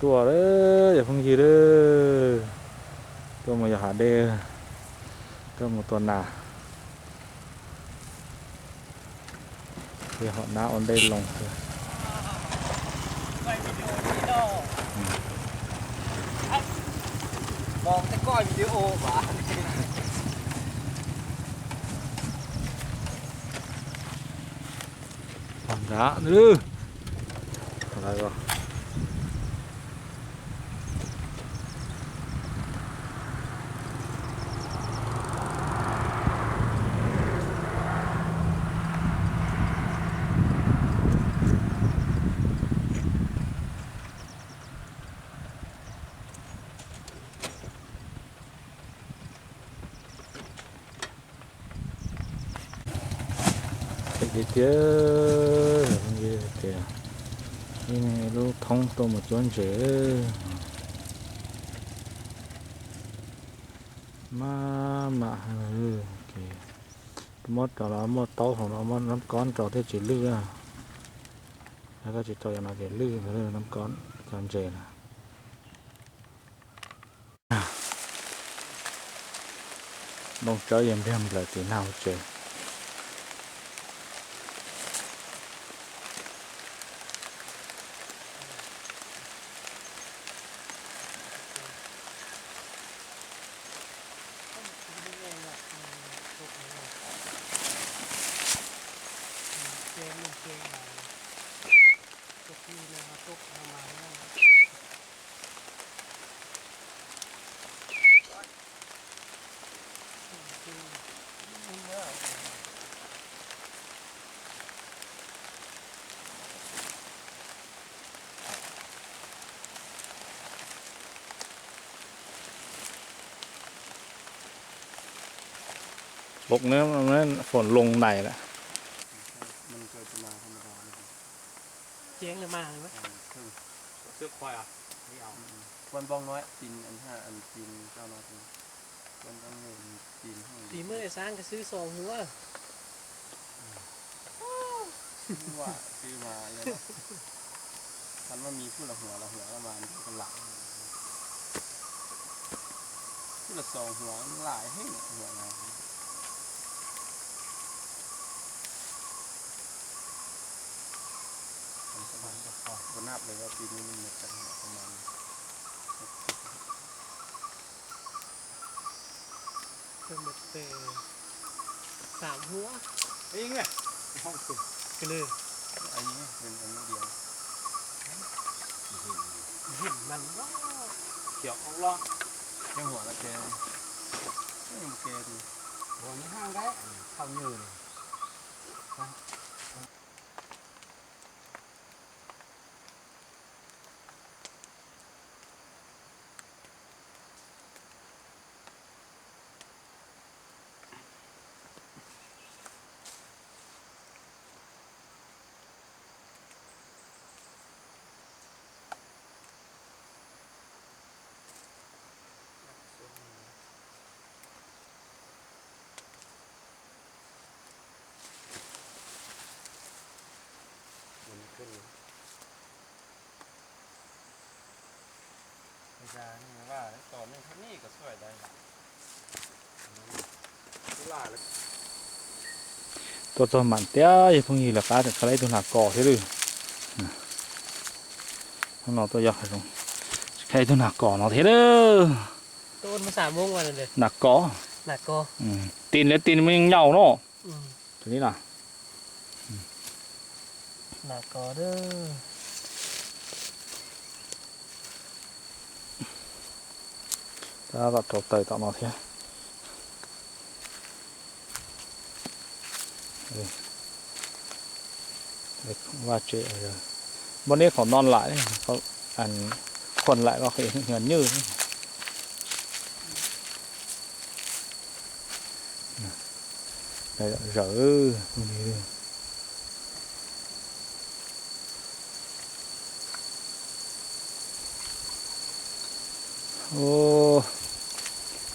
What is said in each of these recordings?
Tuaj lawm cov phooj ywg lawm, tuaj mus yos hav dej, tuaj mus tua nas, ces hom nab ua ntej loo xwb. Nrad, tiag tiag, tias ib lub thoob tuaj mus cuab ntses. Maj mam, muab rau los muaj taub hau no, muab nab kob rau thiaj tsis lwj. Yog koj tsis rau cov no ces lwj, nab kob cov ntses na. Nplooj tsawb yeej npliag nplaws tim nag hauv tsev. Lub no foom loo ntais lawm. Tsis muaj xav xwb xo hua. Xwb mas, than mas mi phub los huam los huam los mas nrog ka lam. Phub los xo huam lais heev huam na. Ua nab lawm pis no mas tag huam mas. Kawg mus pem xam huab. Kawg lwm. Him mas los. Khiav los. Yeej huam los ces, yeej mus ke tus. Huam nws haj nqaij, thauj nywj. Tuaj txog mam tiag, yog phooj ywg lawv qab tseem khav ib tug nas kos thiab lwm. Hnub no tuaj yog hav zoov, khav ib tug nas kos no thiab lwm. Nas kos, tis li tis me nyaum no. Tus ni na. Tab tom rau taws tom no thiab. Vaj tse, muab neb qhov no laim, khuam laim los nywj. Zawm.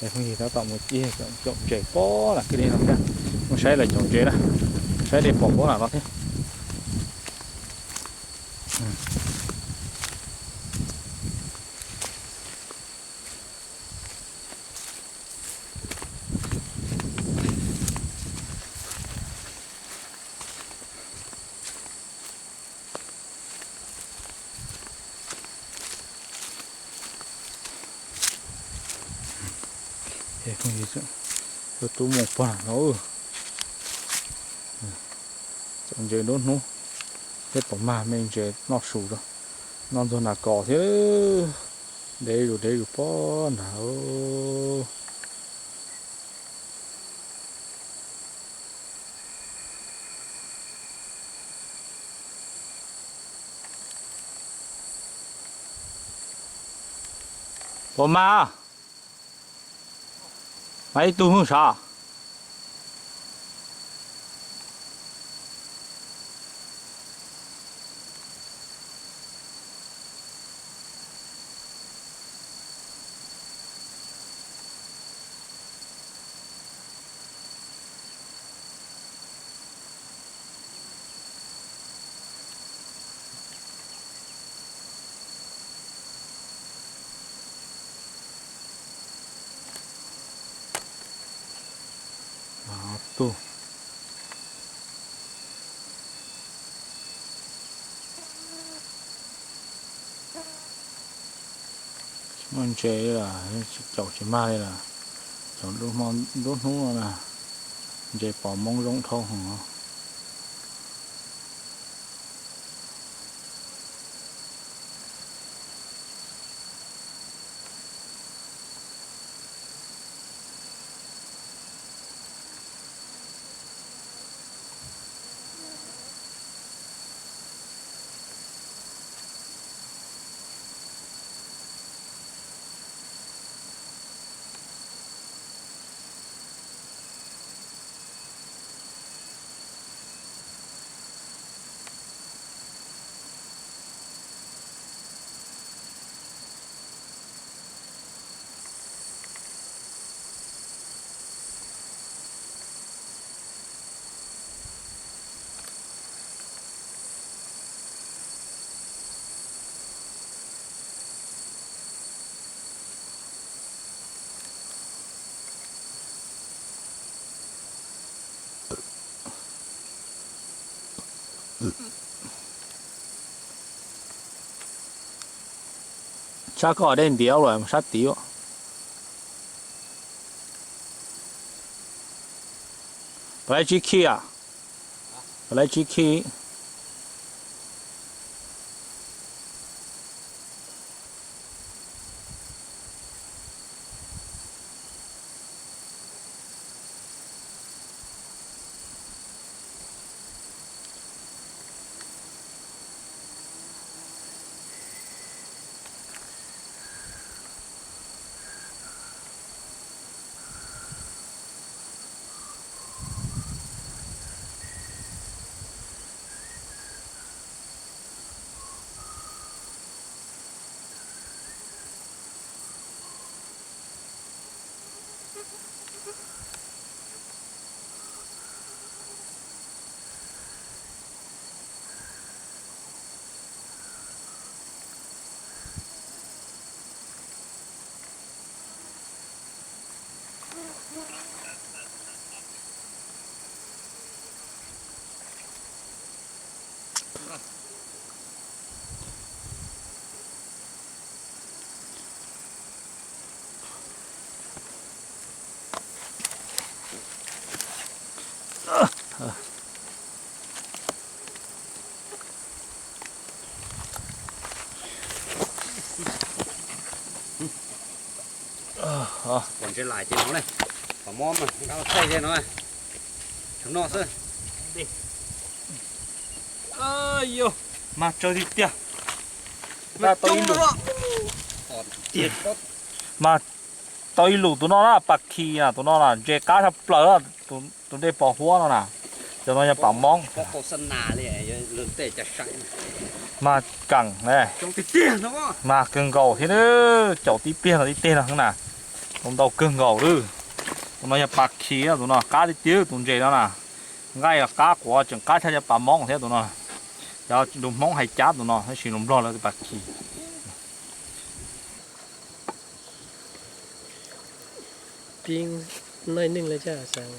Phooj ywg tab tom mus ib caum ntses pob lam kwj deg no thiab. Mus saib lawv caum ntses na, saib dej pom pob lam no thiab. Phooj ywg, tus tub mus pog no, txawm ntses nruab hnub, thiab pom mag me ntses noj su, noj ntxuag nas kos thiab, dev zus dev zus pog nrad. Pom mag, mag ib tug hwj sav. Tug muaj ntses li lawm, tsis caum tsis mag li lawm. Caum nruab hnub no na, ntses pom moob zoo dhau hwv. Sab koj dej ntiav lawm, sab tid. Pab laib tsib khib a? Pab laib tsib khib. Pom ntses lais ces no ne, pom mob mas nqa los thaij li no, tsuas noj xwb. Yog, mas tsawg tiag tiag. Mas tau ib lus tus no na, pas khi na, tus no na ntses qab tshaj plaws, tus dej pos huab no na, cov no yog pas moob. Mas keem, mas kawg nkaus thiab, caum tib pliag no tib teg no na, ntau kawg nkaus lawm. Tus no yog pas khi, tus no qab tiag tiag tus ntses no na, nqaij los qab quav tseem qab tshaj cov pas moob thiab tus no. Cov lus Hmoob hais cab tus no tab sis lus Nplog lawv tias pas khi. Pib noj neej lawm cas xav.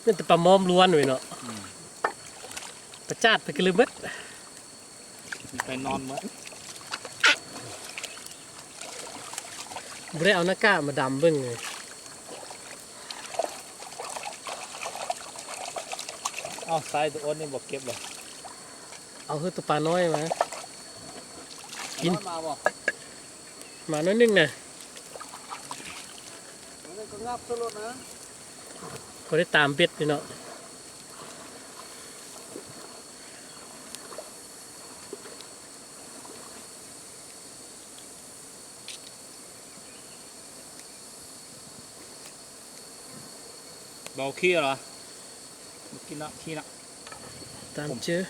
Tus pas mob luaj no, pas tsaj pas kws lw mab. Npua dej au nab kaj mas dam npeej. Au hwj tus pas no mas, mas noj neej na. Koj dej tas npiaj li no. Bau khib los? Khib no, khib no. Tam cia.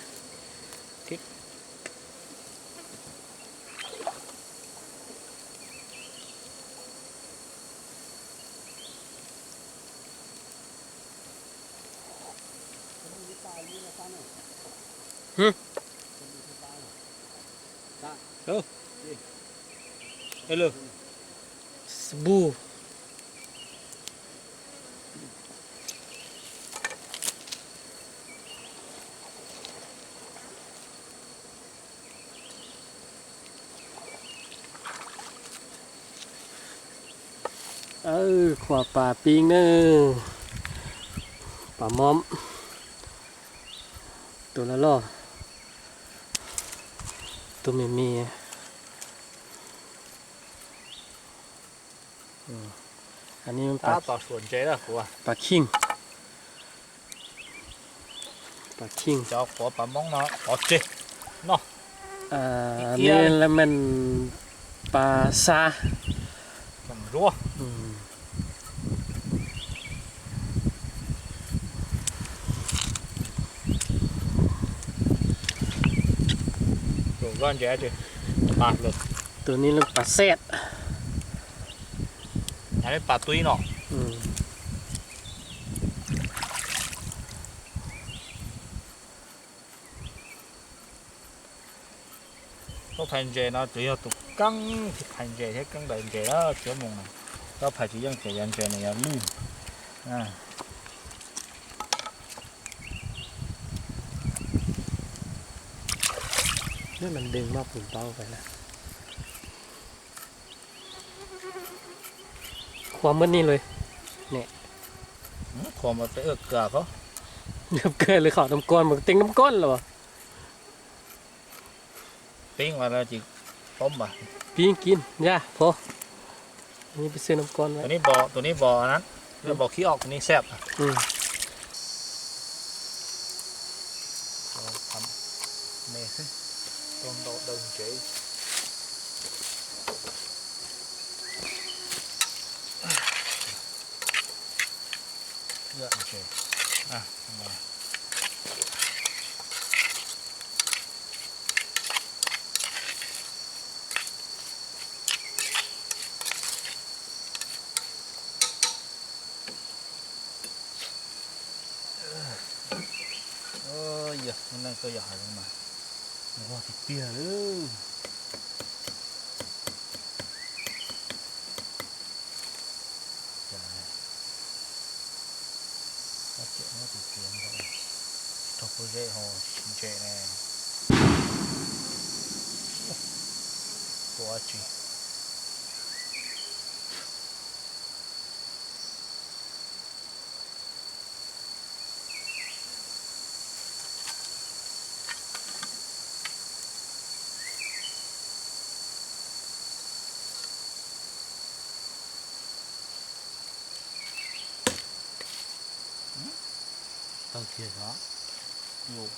Sbu. Khuam pas pib nawb. Pas mob. Tus loj loj, tus me me. Pas kheej, pas kheej. Cov quav pas mob no qov tseg no. Nws laj mej pas xav. Tus ni laj pas xej. Pas tub no. Tub phais ntses no tsuas yog tus keeb phais ntses thiab keeb daws ntses txiav moos na. Tub phais tsis yeej ces yog ntses nws yog lwj. Khuam muab ni lawm ne. Khuam mas peb ua kawg, kawg li qhov nab koj mas teeb nab koj los. Pib mas tsis toob mas. Pib kib yaj phov. Tus neb bos na, bos khib os, tus neb xeb. Me xwb, tau ntau daws ntsev. Yog hnub neej tuaj yos hav zoov mas nquag tiag tiag lawm. Ces muab tus txiav nkaus, raug pob zeb ho ntses ne. Tua tsi. Tawg kiag xwb.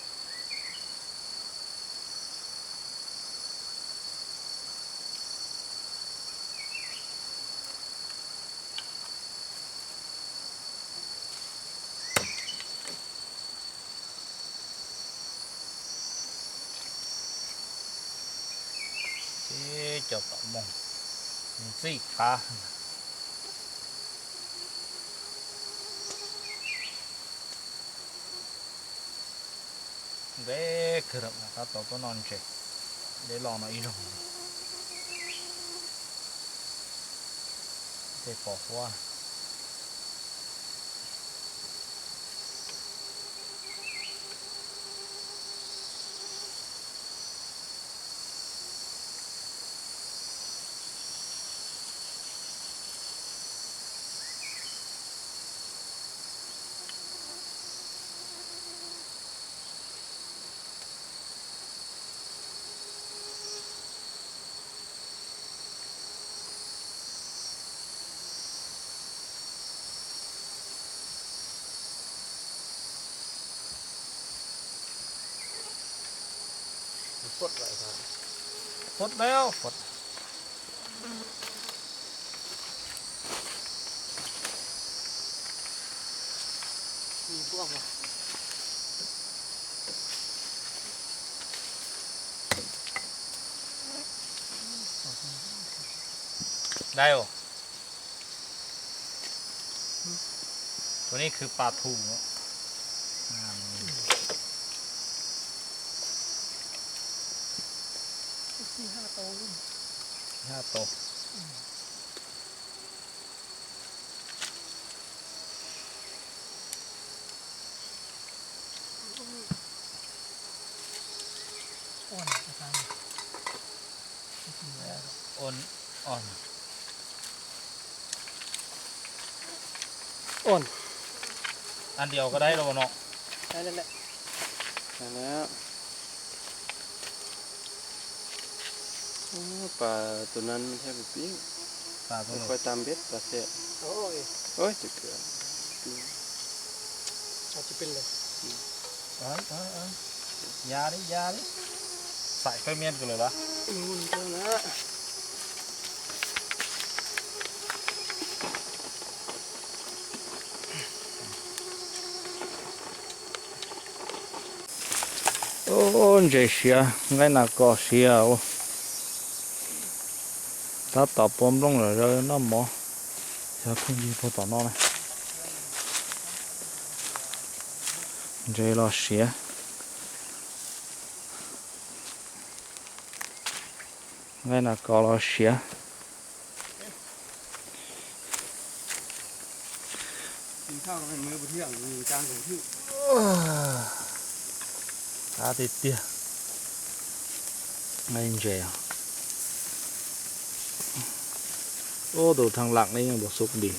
Ces cov tom moog ntxim qab. Ntev kawg lawm mas tab tom tuaj noj ntses. Dej los no ib zaug. Tej pos huab. Phốt đấy, phốt. ได้โอ ตัวนี้คือปลาทูเนาะ สี่ห้าตัว ห้าตัว อ่อน อ่อน อ่อน อันเดียวก็ได้แล้วเนาะ ได้แล้วแหละ ได้แล้ว โอ้ ปลาตัวนั้นมันแทบจะปิ้ง ปลาตัว ค่อยตามเบ็ดปลาแสบ โอ้ย โอ้ย จะเกลือปิ้ง อาจจะเป็นเลย เอ้ยเอ้ยเอ้ย อยาดิ อยาดิ ใส่ไฟเมียนกันเลยละ อืม เท่านั้น Ub, ntses siav, nqaij nas kos siav. Tab tom pua nplooj lawm, zaws noj mov. Xyov pheej yig puag tom no na. Ntses los siav. Nqaij nas kos los siav. Qab tiag tiag. Nqaij ntses. Ub, tus thaj lam ne yeej npau xub nti.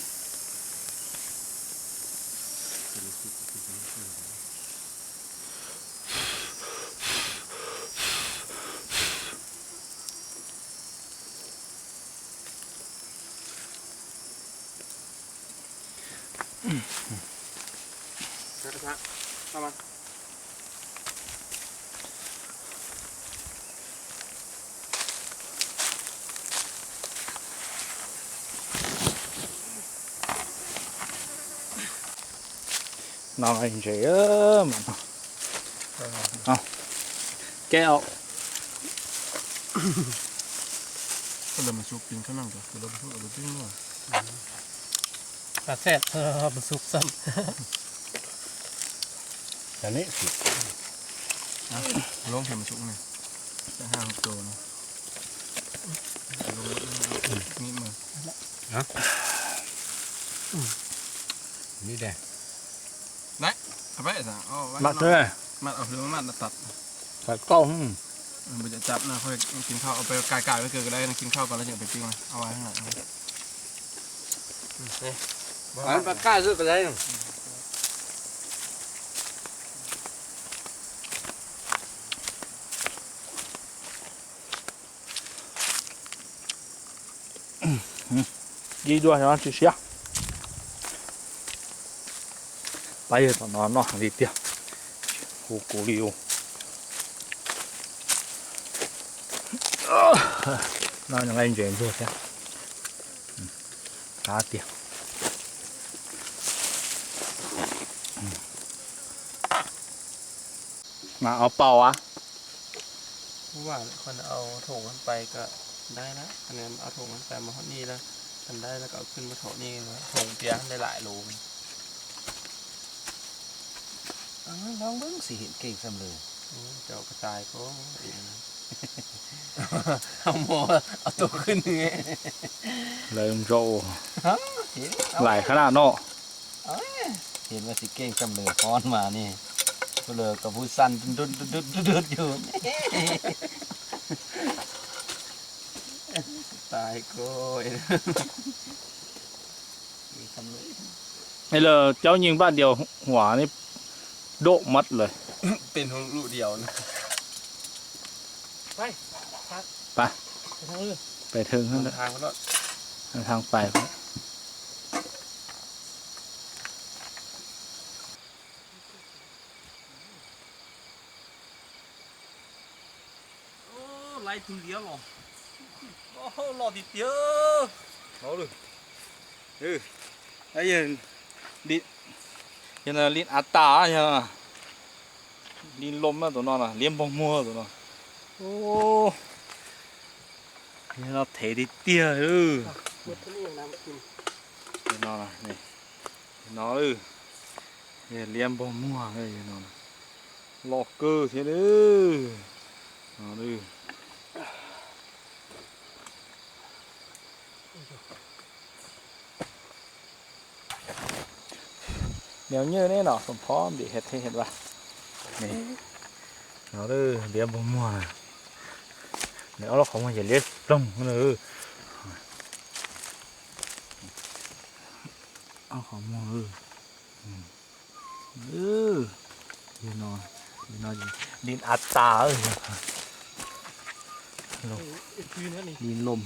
No ntses mas no. Keb au. Pla xej mas xub xab. Loob pem mas xub ne. Haj tus no. Ni mas. Ni de. Đấy, các bạn ạ. Mặn thế này. Mặn ở phía mặn là tật. Phải câu. Bây giờ chặt là thôi,กินข้าว เอาไปก่ายๆ ไว้เกินก็ได้นะ กินข้าวก่อนแล้วยังไปปิ้งนะ เอาไว้ข้างหลัง Ăn bạc cay rồi cái đấy. Di dua xyov tsis siab. Pab yawg tom no noj heev li tiag. Hu kuv li ub. No nqaij ntses ntsuag thiab. Qab tiag. Mas ua paus as. Ua, koj au thùng ăn pais kom dai na, koj au thùng ăn pais mas hot ni na, ăn dai na koj khwb mus thauj ni, thùng tias dai lais lus. Loob xim hiam keej xam lwm. Cov ko tais ko, au mus, au tus khwb nws. Lawv nrau lais khab naj no. Hiam mas xim keej xam lwm hov mas ni, lawv kom pub xan dub dub yus. Tais ko. Hay là cháu nhìn bạn điều hỏa này độ mất rồi. Tên hùng lụ điều nữa. Phải. Phải. Phải. Phải thường hơn nữa. Thang lắm. Thang phải. Liab los, loj tiag tiag. Yog li av tas, yog li lom tus no, liab npog muag tus no. Yog no thev tiag tiag. No, no, liab npog muag no, loj kawg thiab li. No, nws nyuj ne no, xoom phob ntim het thiab het vas. No, liab npog muag. Nws ob lub qhov muag ces liab ploog. Ob qhov muag. Li av tas, li lom,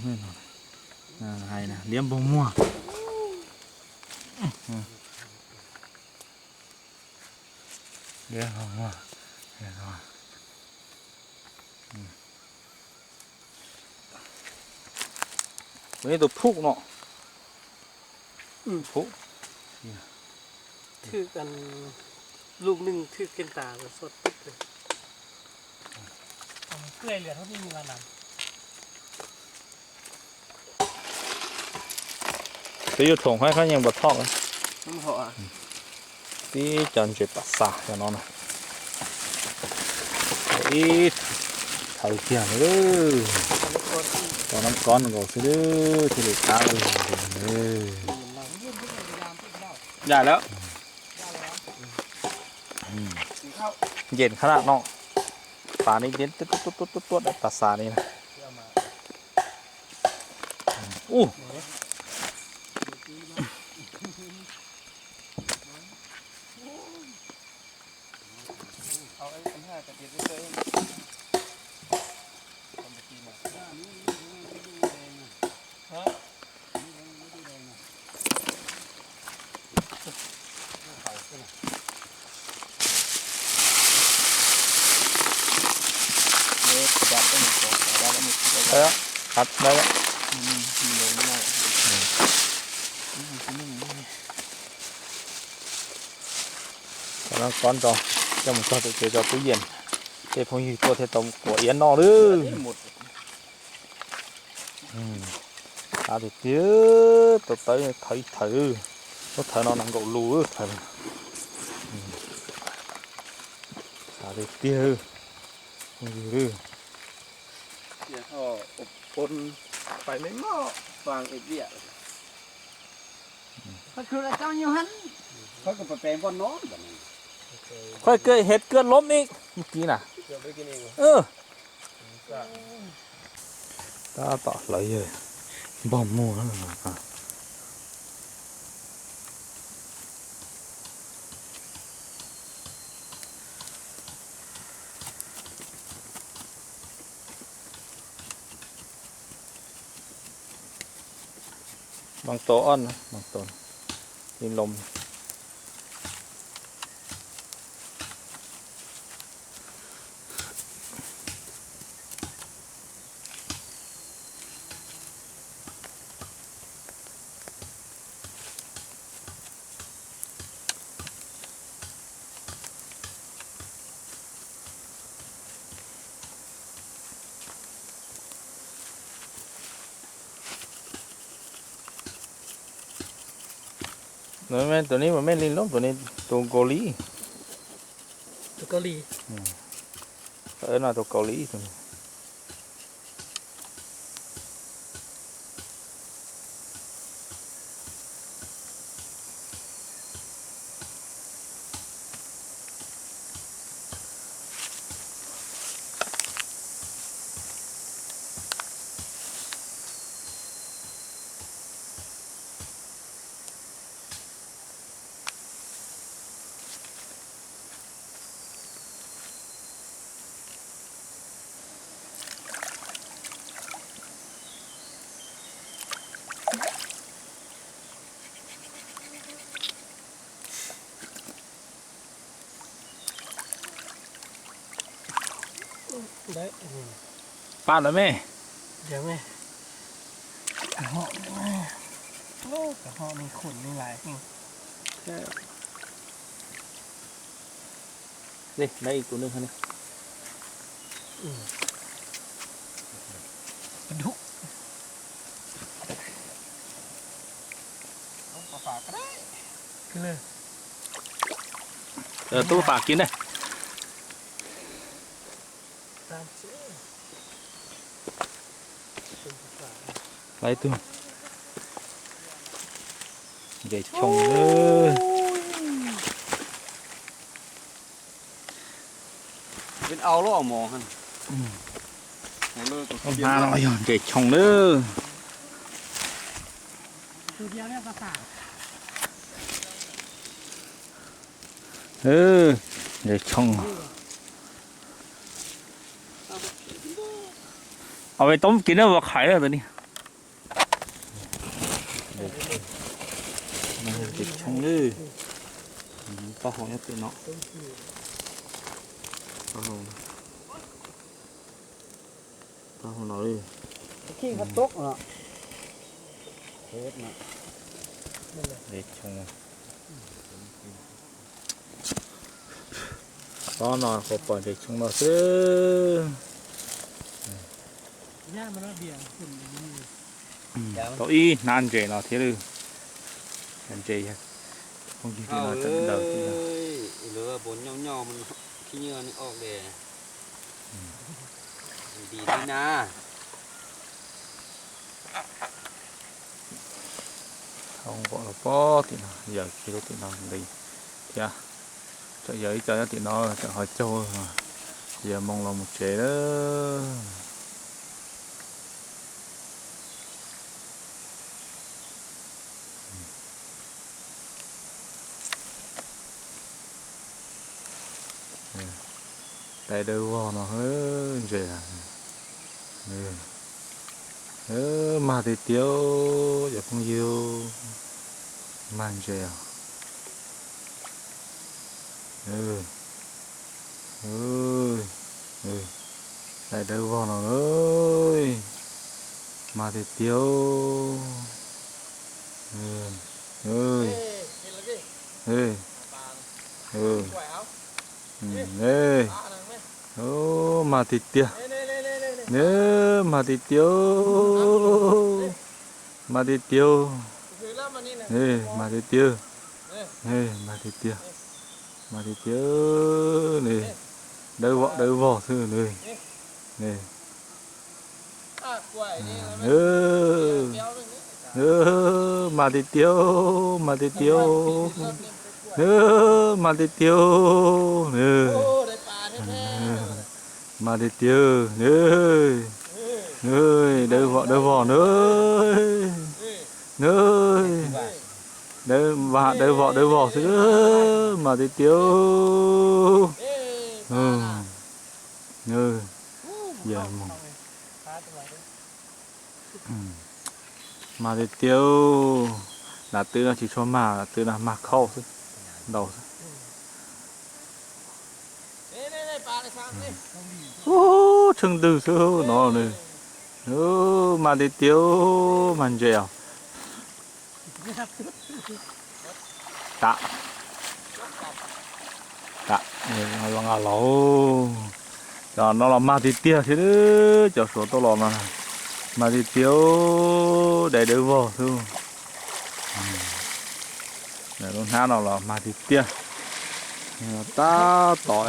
hais liab npog muag. Liab npog muag. Tus no tus phum no. Phum. Thwj, lub neej thwj kiag tas xua tib. Peb yuav thoom haib qhab nyees npas thoj. Tib co ntses pas xas cov no na. Ib thawv kiag, tau nab kob nkaus xwb thiaj li qab. Yam lawm. Nce khab no, pas ni tuaj tuaj tuaj tuaj pas xas ni na. Ub. Qab, qab. Cov no kob tso, coj mus txog tom tsev tso tub yees, tej phooj ywg tuaj thiaj tau quav iab noj lawm. Qab tiag tiag, tau tawv thawv ib thawv, lub thawv no nees nkaum lus thawv. Qab tiag tiag, phooj ywg. Qhov kawg het kawg lom ib mus kiv na. Tab tom hlawv yawg npog muag. Mas tau ob, mas tau li lom. Tus no mas mej li lom, tus no tus Kaus Lim. Tus Kaus Lim. No tus Kaus Lim tus no. Pab lawm me. Yog me. Kav hom, kav hom ni khum ni lais. Ni, neb ib tug neeg ne. Tub fam kiag ne. Laiv tug ntses tshoo. Hnav no yog ntses tshoo lawm. Ntses tshoo. Au, toob kiag na, ua qhaiv na tus ni. Ntses tshoo lawm. Taub hau nyob tim no. Taub hau no. Ntses tshoo. Tsob no kuv pom ntses tshoo no xwb. Tau ib hnab ntses no thiab lawm. Ntses yog phooj ywg no tawm ntawd thiab. Thauj nkaus los pob tim no, yawm kiag lub tim no nqis thiab. Tseem yawm ib co nyob tim no tseem ho caug, yawm moo los mus tsev lawm. Dai dawb vog no ntses. Mag tiag tiag, cov phooj ywg, mag ntses os. Dai dawb vog no, mag tiag tiag. Mag tiag tiag. Mag tiag tiag. Mag tiag tiag. Mag tiag tiag. Mag tiag tiag. Mag tiag tiag. Dawb vog dawb vog xwb. Mag tiag tiag, mag tiag tiag. Mag tiag tiag. Mag tiag tiag. Dawb vog dawb vog na. Dawb vog dawb vog xwb, mag tiag tiag. Mag tiag tiag. Nas twb no tsis tshua mag, nas twb no mag khauj xwb, ntaus xwb. Ub, tsheej ntws xwb no. Mag tiag tiag, mag ntses os. Tam, tam, los, cov no los mag tiag tiag thiab, cov Suav tuaj los no, mag tiag tiag, dai dawb vog xwb. Lub hnab no los mag tiag tiag, tab tom.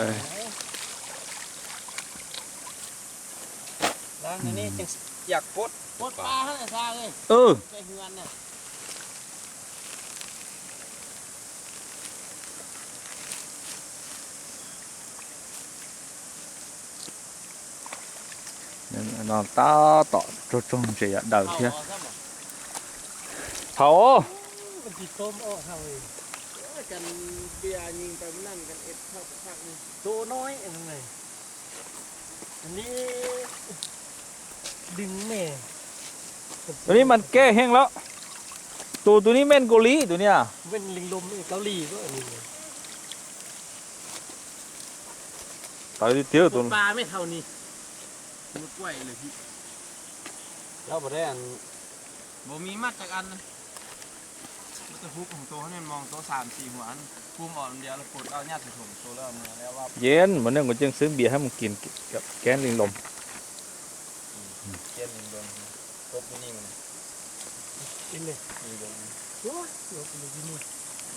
No tab tom tsaug tsaug ntses yam daws thiab. Thaum tus ni mas kej heev lawm. Tus tus ni meej Kaus Lim tus ni. Tawv tiag tiag tus. Lawv puas dej, vos mis maj tas an, lawv tus hub hauv tus hauv nej moog tuab xam xis huam, pum om ntiav lawv puas dej nyaj tsis huam tus lawm. Yeej mas nej kuv ceeb xwb npias hab mus kis keeb li loos.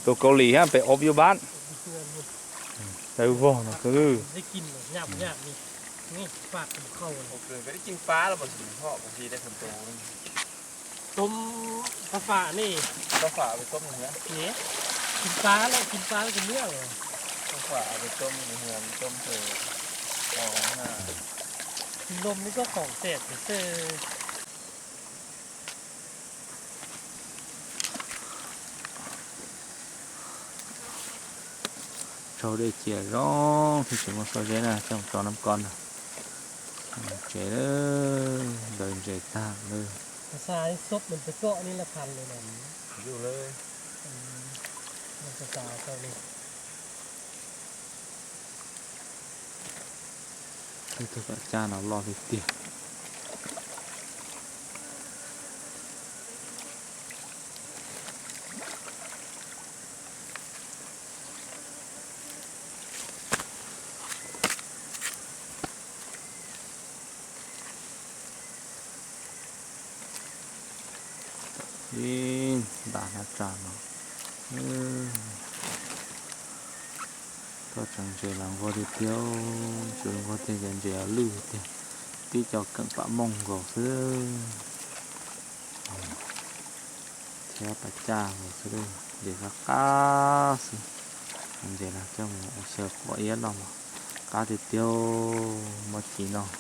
Tus Kaus Lim hab pem ob yub npab. Tawg vog no xwb. Tôm phá phả này. Phá phả về tôm này hả? Kìm phá đấy, kìm phá cái nước rồi. Phá phả về tôm này hả? Tôm thì, ờ, ha. Lôm nó có khoảng sẹt thì sẽ Tsau dej cia zoo thiab tsis muaj txoj zeb na, coj mus tso nab koj na. Tsev lawm, ntawd ntses tag lawm. Xav xub nws pes koj ni la phan li na. Yus lawm. Xav xav li. Ib tug pam caj no loj tiag tiag. Ib nta hnab tsaj no, koj tseem ntses los nquag tiag tiag, tseem nquag tiag ces ntses lwj tiag, tib co keem pam mooj nkaus xwb. Thiab pam caj nkaus xwb, ntses qab qab xwb. Ntses no coj mus ua xyaw quav iab noj mas qab tiag tiag, muab ci noj.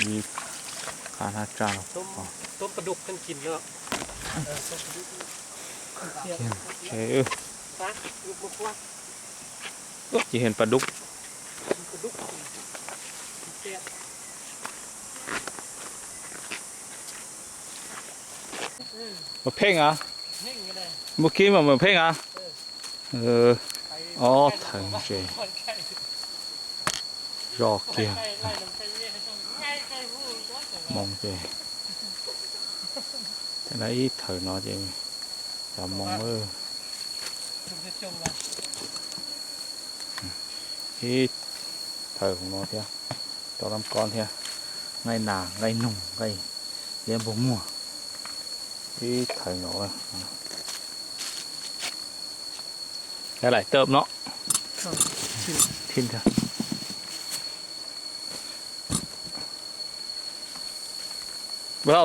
Ib qab hnab tsaj no. Ua ci heev pla dub. Mus pheej a? Mus kib mas mus pheej a? Ob thawv ntses zoj kiag. Moos ces, ib thawv no ces cov moos. Ib thawv no thiab, rau lab kob thiab, nqaij nas nqaij noog nqaij liab npug muag. Ib thawv no. Laim tawm no.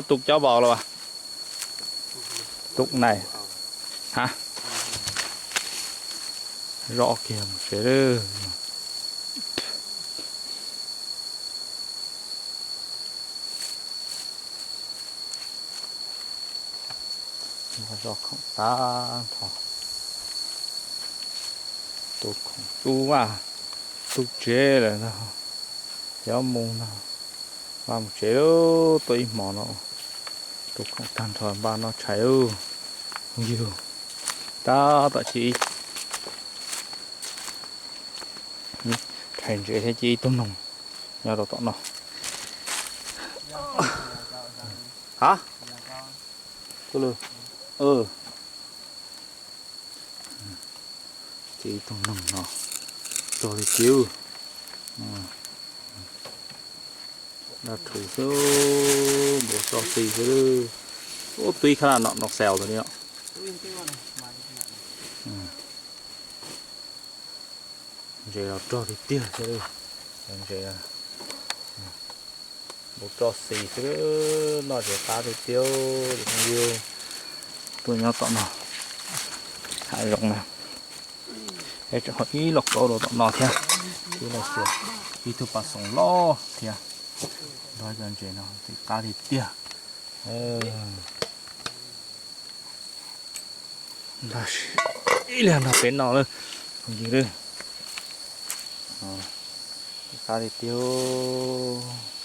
Tus cov vaus los as? Tus nais. Ha? Zoj kiag mus tsev lawm. Zoj khoom tag nrho. Tus khoom tu vaj tu tsev lawm, cov mus no, vaj mus tsev lawm, tuaj ib hmo no. Tus khoom tag nrho npaj noj tshais lawm. Yug, tab tom cia ib, rhais ntses thiab cia ib tug noog nyob rau tom no. Ha? Cia ib tug noog no, txog li kiv. Dab rhuv xwb, npua tso xis xwb. Ub, twb khab no no xaus tus ni. Ntses los rog tiag tiag thiab. Ntses, npua tso xis xwb, noj tsis qab tiag tiag. Yug, tuaj nyob tom no, hav zoov na. Tseem ho ib lauj kaub rau tom no thiab. Ib lauj kaub, ib tug pas xoos loj thiab. Nrog cov ntses no tsis qab tiag tiag. Nrog ib leeg nrog peb noj lawm, phooj ywg lawm. Qab tiag tiag.